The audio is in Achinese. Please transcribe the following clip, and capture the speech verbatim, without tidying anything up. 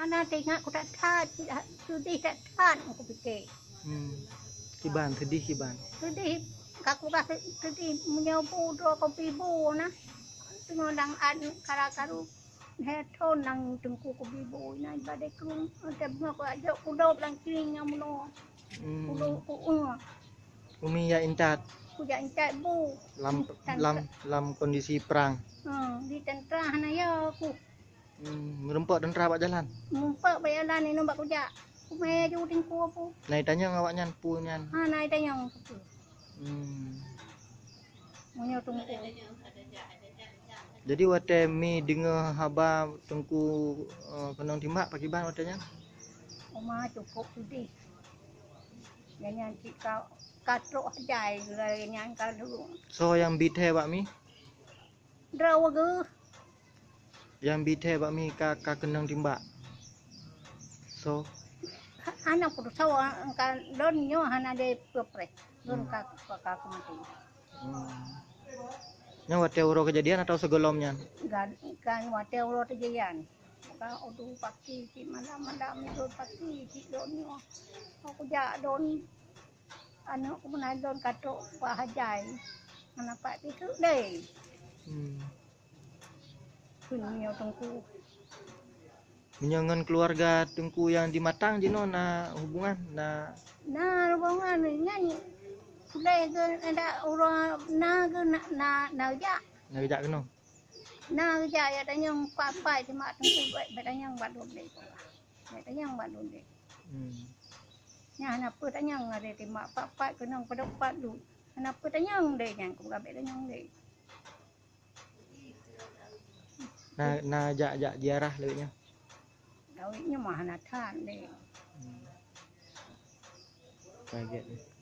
Hana teuingat ku that-that, seudeh that-that kupike. Hmm. Kiban, seudeh kiban. Seudeh, ka ku rasa seudeh meunyoe bu droe kopi bu na. Teungoh dang an kara-karu. Lhèe thon nang teungku kopi bu na ibadat keu, teuh beungoh ku jak kudop lam keulieng nyang bunoe. Hmm. Kudop ku, eh. Umi jak intat. Ku jak intat bu. Lam, lam, lam kondisi perang. Hmm, di tentara hana ya ku. Hmm, meureumpok tentara bak jalan? Meureumpok bak jalan, inong bak kujak. Kumè aju teungku pu. Na itanyong awaknyan pu nyan? Ha, na itanyong pu. Hmm. Meunyoe teungku. Jadi watèe mi deungö haba teungku, eh, keunong timbak, pakiban watèe nyan? Oma cukôp seudeh. Nyan, nyan cit ka, ka trok hajai geuh nyan ka lheueh. Soe nyang bi thèe bak mi? Droe geuh. Nyang bi thèe bak mi ka, ka keunong timbak. Soe? Hana peureulèe soe, ka lôn nyoe hana lé peupreh. Lôn ka, ka, ka maté. Hmm. Nyoe watèe uroe keujadian atawa sigohlom nyan? Gan, gan watèe uroe keujadian. Ka udu paki cit malam-malam itu paki cit lôn nyoe. Aku jak lôn Aneuk ku meunan lôn ka trok bak hajai. Hana pat pikeue lé. Hmm. Kheun meunyoe teungku. Meunyoe ngon keuluwarga teungku nyang di Matang jinoe na hubungan, na? Na hubungan, nyan ulèe geuh ada uroe na geuh na, na, na jak. Na jak keunoe? Na jak, ya tanyong pat-pat, cuma teungku bèk, bèk tanyong bak lôn lé. Bèk tanyong bak lôn lé. Hmm. Nyan hana peue tanyong, ada tembak pat-pat keunong padub pat lu. Hana peue tanyong deh nyan, ku bèk tanyong deh. Na, na jak-jak ziarah lewat nyoe. Lewat nyoe mah hana that deh. Hmm. Kaget.